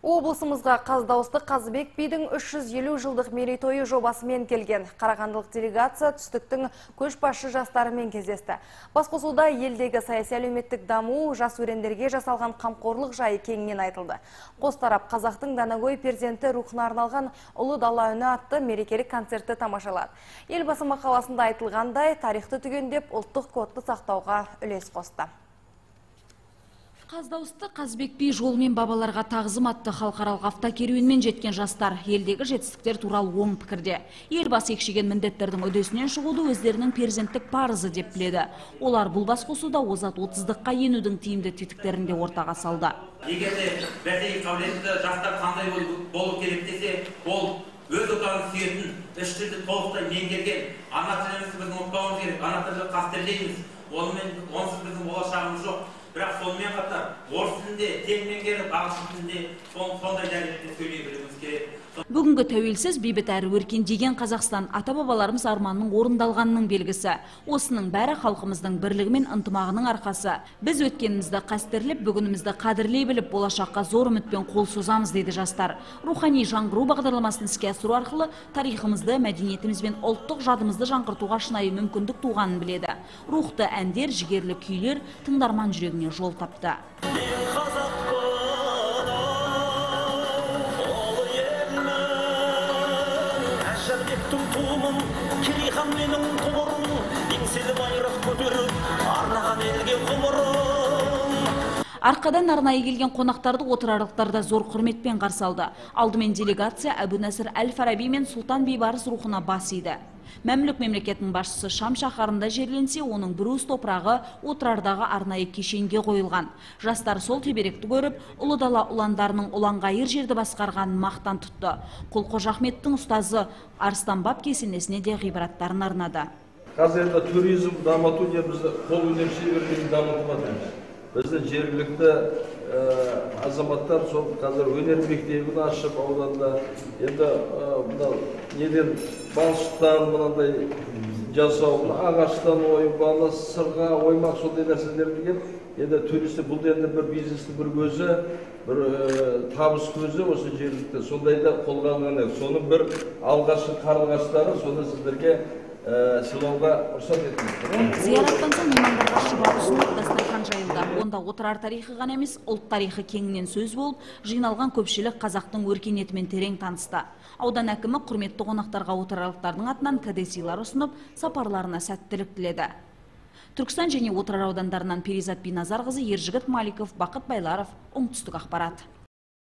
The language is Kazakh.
Облысымызға қаздауысты Қазыбек бидің 350 жылдық мерейтойы жобасымен келген қарағандылық делегация түстіктің көшбасшы жастарымен кездесті. Басқосуда елдегі саяси әлеуметтік даму, жас өрендерге жасалған қамқорлық жайы кеңінен айтылды. Қос тарап қазақтың данагөй перзенті рухына арналған Ұлы дала үні атты мерекелік концертті тамашалады. Елбасы мақаласында айтылғандай, тарихты түгендеп, ұлттық кодты сақтауға үлес қосты. Қаздауысты Қазыбек би жолымен бабаларға тағзым атты халықаралық автокеруенмен жеткен жастар елдегі жетістіктер туралы оң пікірде. Елбасы екшеген міндеттердің үдесінен шығуды өздерінің перзенттік парызы деп біледі. Олар бұл басқосуда озат 30-дыққа енудің тиімді тетіктерін де ортаға салды. Егер де бәсекеге қабілетті жастар қандай болу керек десе, ол өз отанын сүйетін, үш тілді толықтай меңгерген, ана тілімізді біз ұмытпауымыз керек, ана тілді қастерлейміз, онсыз біздің болашағымыз жоқ. Бірақ сонымен қатар орыс тілінде тең меңгеріп, ағылшын тілінде сондай дәрежеде сөйлей білуіміз керек. Бүгінгі тәуелсіз, бейбіт әрі өркендеген Қазақстан ата-бабаларымыз арманының орындалғанының белгісі. Осының бәрі халқымыздың бірлігі мен ынтымағының арқасы. Біз өткенімізді қастерлеп, бүгінімізді қадірлей біліп, болашаққа зор үмітпен қол созамыз, дейді жастар. Рухани жаңғыру бағдарламасын іске асыру арқылы тарихымызды, мәдениетіміз бен ұлттық жадымызды жаңғыртуға шынайы мүмкіндік туғанын біледі. Рухты әндер, жігерлі күйлер тыңдарман жүрегіне жол тапты. Арқадан арнайы келген қонақтарды отырарлықтарда зор құрметпен қарсы алды. Алдымен делегация Әбу Насыр әл-Фараби мен Сұлтан Бейбарыс рухына бас иді. Мәмлүк мемлекетінің басшысы Шам шаһарында жерленсе, оның бір уыс топырағы Отырардағы арнайы кешенге қойылған. Жастар сол теберекті көріп, Ұлы дала ұландарының ұланғайыр жерді басқарғанын мақтан тұтты. Құл Қожа Ахметтің ұстазы Арыстанбаб кесенесіне де ғибраттарын арнады. Қазір енді туризм дамыту деп біз қолөнер шеберлігін дамытып жатырмыз. Біздің жергілікті азаматтар сол қазір өнер мектебін ашып ауданда, енді мына неден балшықтан мынандай жасау, мына ағаштан ойып, ана сырға, оймақ сондай нәрселер деген. Енді туристер бұл енді бір бизнестің бір көзі, бір табыс көзі осы жергілікті. Сондайды қолға алған едік. Соның бір алғашқы қарлығаштары, соны сіздерге сыйлауға рұқсат етіңіздер. Зияраттан соң меймандарға шұбар ұсынып, дастархан жайылды. Онда Отырар тарихы ғана емес, ұлт тарихы кеңінен сөз болып, жиналған көпшілік қазақтың өркениетімен терең танысты. Аудан әкімі құрметті қонақтарға отырарлықтардың атынан кәде сыйлар ұсынып, сапарларына сәттілік тіледі. Түркістан және Отырар аудандарынан Перизат Биназарқызы, Ержігіт Маликов, Бақыт Байларов, Оңтүстік ақпарат.